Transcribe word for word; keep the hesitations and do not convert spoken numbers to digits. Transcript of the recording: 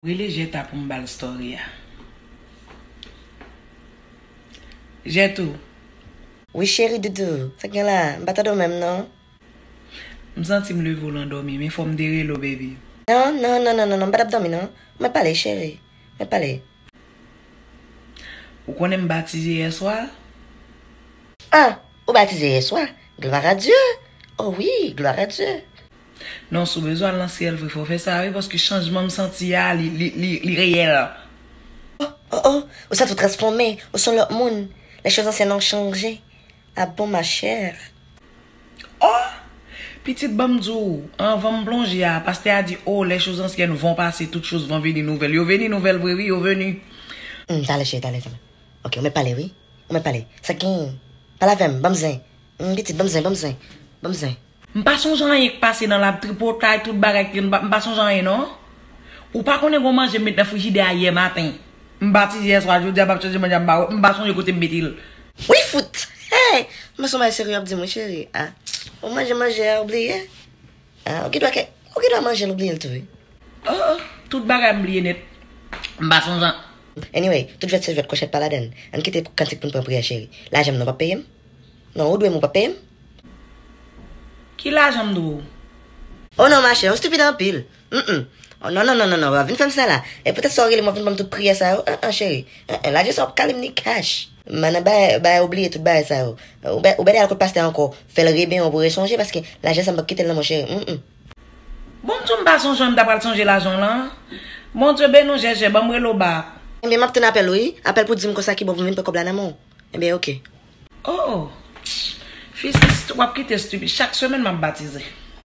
Rele Jèta pou m ba l story a. Jètou. Wi, cheri doudou, sa k gen la? M pa tande w menm non. M santi m leve w lan dòmi, men fò m te rele w, baby. Non, non, non, non, non, non, m pa t ap dòmi non. Mwen pale, cheri. Mwen pale. Ou konnen m batize yè swa? Ah, ou batize yè swa? Gloire à Dieu! Oh wi, gloire à Dieu! Non, si w bezwen al nan syèl vre, fò w fè sa wi, paske chanjman m santi a, li, li, li, li reyèl. Oh, oh, oh, ou santi w transfòme, ou se yon lòt moun. Les choses anciennes ont changé. Ah bon, ma chère? Oh! Pitit, ban m di w, anvan m plonje a, pastè a di, oh, les choses anciennes vont passer, toutes choses vont venir nouvelles. Yo vini nouvèl vre wi, yo vini. Hmm, talè, cheri, talè, talè. Ok, ou mèt pale, wi. Ou mèt pale. Sa k genyen? Pale avè m, ban m zen. Hmm, pitit, ban m zen, ban m zen. Ban m zen. M pa sonje anyen k pase nan lab, tripotay, tout bagay ki, m pa, m pa sonje anyen non. Ou pa konnen gon manje m met nan frijidè a yè maten. M batize yè swa, jodi a m ap chanje manje a, m pa, m pa sonje kote m mete l. Wi fout! Hey! Mwen se yon bagay serye w ap di m wi cheri. Ah. Ou manje manje a ou bliye? Ah, ou gen dwa ke, ou gen dwa manje l ou bliye l tou wi. Oh, oh, tout bagay m bliye nèt. M pa sonje. Anyway, tout jwèt se jwèt, kwòchèt pa ladann. Ann kite kantik pou n pran priyè cheri. Lajan m nan w p ap peye m? Non, ou dwe m, ou p ap peye m? Ki lajan m dwe w? Oh non, machè, ou stupide anpil. Mm, mm. Oh, non, non, non, non, non, pa vin fè m sa la. E poutèt sa w rele m w ap vin ban m tout priyè sa yo? An, an, cheri. An, an, lajan sa w p ka li m ni cash. Mann bay, bay ou bliye tout bagay sa yo. Ou bay, ou bay al kot pastè ankò. Fè l rebenyen w pou resonje, paske lajan sa m p ap kite l nan men w, cheri. Mm, mm. Bon, m di w m pa sonje, m ta pral sonje lajan w lan. Bondye beni w, Jèjè, ban m rele w bak. Ebyen, m ap tann apèl ou, wi. Apèl pou di m konsa ki bò pou m vin pran kòb la nan men w. Ebyen, oke. Oh, oh. Fi, si w ap kite stupid, chak semèn m ap batize.